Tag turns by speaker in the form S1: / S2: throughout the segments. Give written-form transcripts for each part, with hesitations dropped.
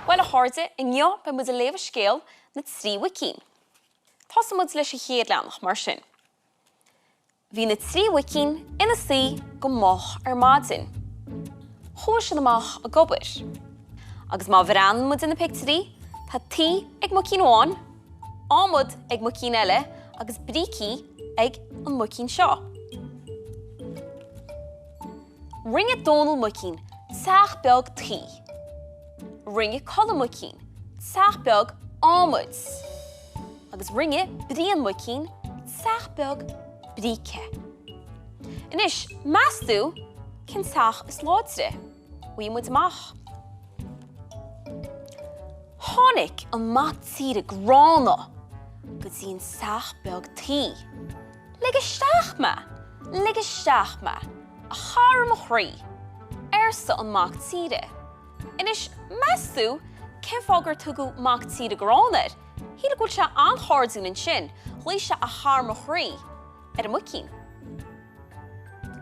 S1: Bhuel, a chairde, inniu beidh muid ag léamh an scéal Na Trí Mhuicín. Tosóidh muid leis an chéad leathanach, mar sin. Bhí na trí mhuicín ina suí go moch ar maidin. Chuaigh siad amach ag obair. Agus má bhreathnaíonn muid ar na pictiúirí, tá tuí ag muicín amháin, adhmad ag muicín eile agus brící ag an muicín seo. Rinne Dónal Muicín teach beag tuí. Rinne Colm Muicín teach beag adhmaid. Agus rinne Brian Muicín teach beag bríce. Anois, meas tú cén teach is láidre? Bhfaighidh muid amach. Tháinig an mac tíre gránna go dtí an teach beag tuí. Lig isteach mé! Lig isteach mé, a chara mo chroí! arsa an mac tíre. Anois, meas tú cén fáth gur tugadh mac tíre gránna air? Shílfeá go bhfuil sé an-chairdiúil ansin, ghlaoigh sé a chara mo chroí ar an muicín.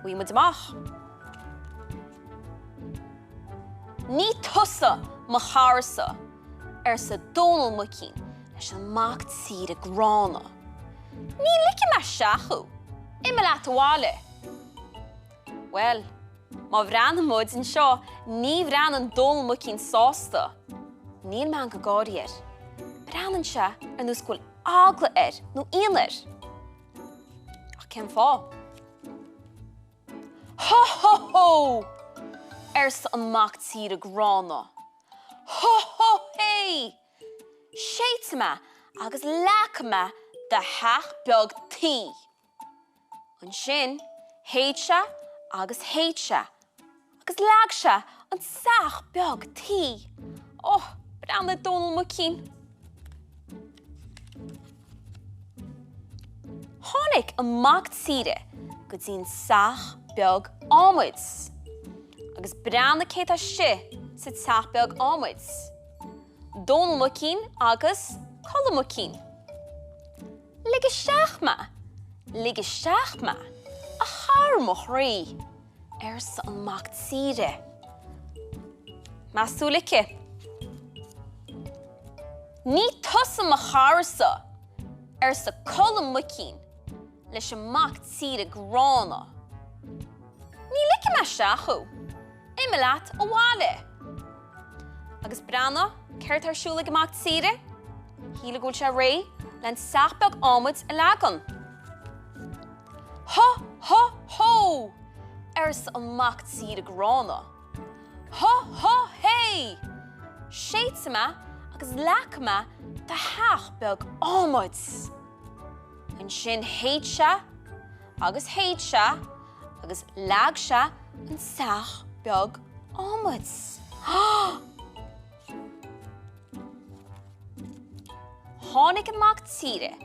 S1: Bhfaighidh muid amach. Ní tusa mo chara-sa, arsa Dónal Muicín leis an mac tíre gránna. Ní ligfidh mé isteach thú. Imigh leat abhaile. Bhuel, Má bhreathnaíonn muid anseo, ní bhreathnaíonn Dónal Muicín sásta. Níl meangadh gáirí air. Breathnaíonn sé ar nós go bhfuil eagla air nó ionadh air. Ach cén fáth? Ho ho hó! arsa an mac tíre gránna. Ho ho hé! Séidfidh mé agus leagfaidh mé do theach beag tuí! Ansin, shéid sé agus shéid sé agus leag sé an teach beag tuí. Ó, breathnaigh ar Dónal Muicín. Tháinig an mac tíre go dtí an teach beag adhmaid. Agus breathnaigh cé tá istigh sa teach beag adhmaid. Dónal Muicín agus Colm Muicín. Lig isteach mé! Lig isteach mé, a chara mo chroí! arsa an mac tíre. Meas tú an ligfidh? Ní tusa mo chara-sa! arsa Colm Muicín leis an mac tíre gránna. Ní ligfidh mé isteach thú! Imigh leat abhaile! Agus breathnaigh, céard tá ar siúl ag an mac tíre? Shílfeá go bhfuil sé réidh le an teach beag adhmaid a leagan. Ho, ho, hó! arsa an mac tíre gránna. Ho, ho, hé! Séidfidh mé agus leagfaidh mé do theach beag adhmaid! Ansin shéid sé agus shéid sé agus leag sé an teach beag adhmaid. Tháinig an mac tíre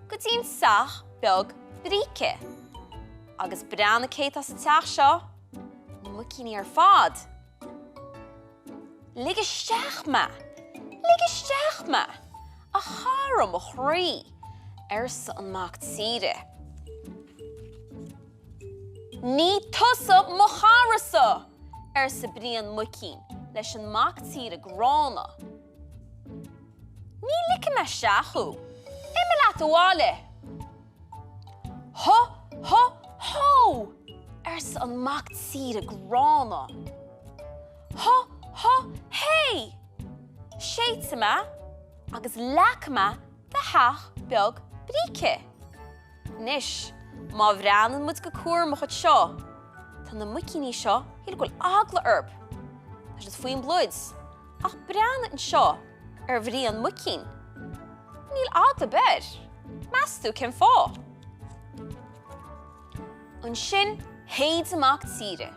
S1: go dtí an teach beag bríce. Agus breathnaigh cé tá sa teach seo, na muicíní ar fad. Lig isteach mé! Lig isteach mé! A chara mo chroí! arsa an mac tíre. Ní tusa mo chara-sa! arsa Brian Muicín leis an mac tíre gránna. Ní ligfidh mé isteach thú. Imigh leat abhaile! Ho, ho, hó! arsa an mac tíre gránna. Ho, ho, hé! Séidfidh mé agus leagfaidh mé do theach beag bríce. Anois, má bhreathnaíonn muid go cúramach anseo, tá na muicíní seo, shílfeá go bhfuil eagla orthu. Tá siad faoin bpluid. Ach breathnaigh anseo ar Bhrian Muicín. Níl eagla ar bith air. Meas tú cén fáth? Ansin shéid an mac tíre.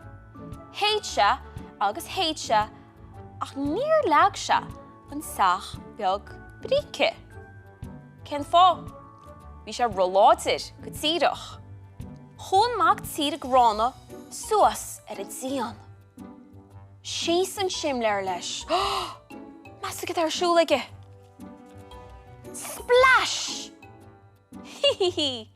S1: Shéid sé agus shéid sé ach níor leag sé an teach beag bríce. Cén fáth? Bhí sé róláidir, go díreach. Chuaigh an mac tíre gránna suas ar an díon. Síos an simléar leis. Meas tú cad tá ar siúl aige? Splash! Hí-hí-hí!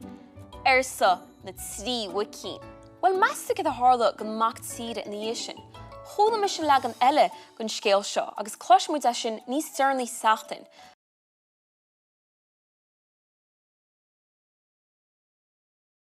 S1: arsa na trí mhuicín. Bhuel, meas tú cad a tharla don mac tíre ina dhiaidh sin? Chuala mise leagan eile den scéal seo agus cloisfidh muid é sin níos deireanaí sa tseachtain.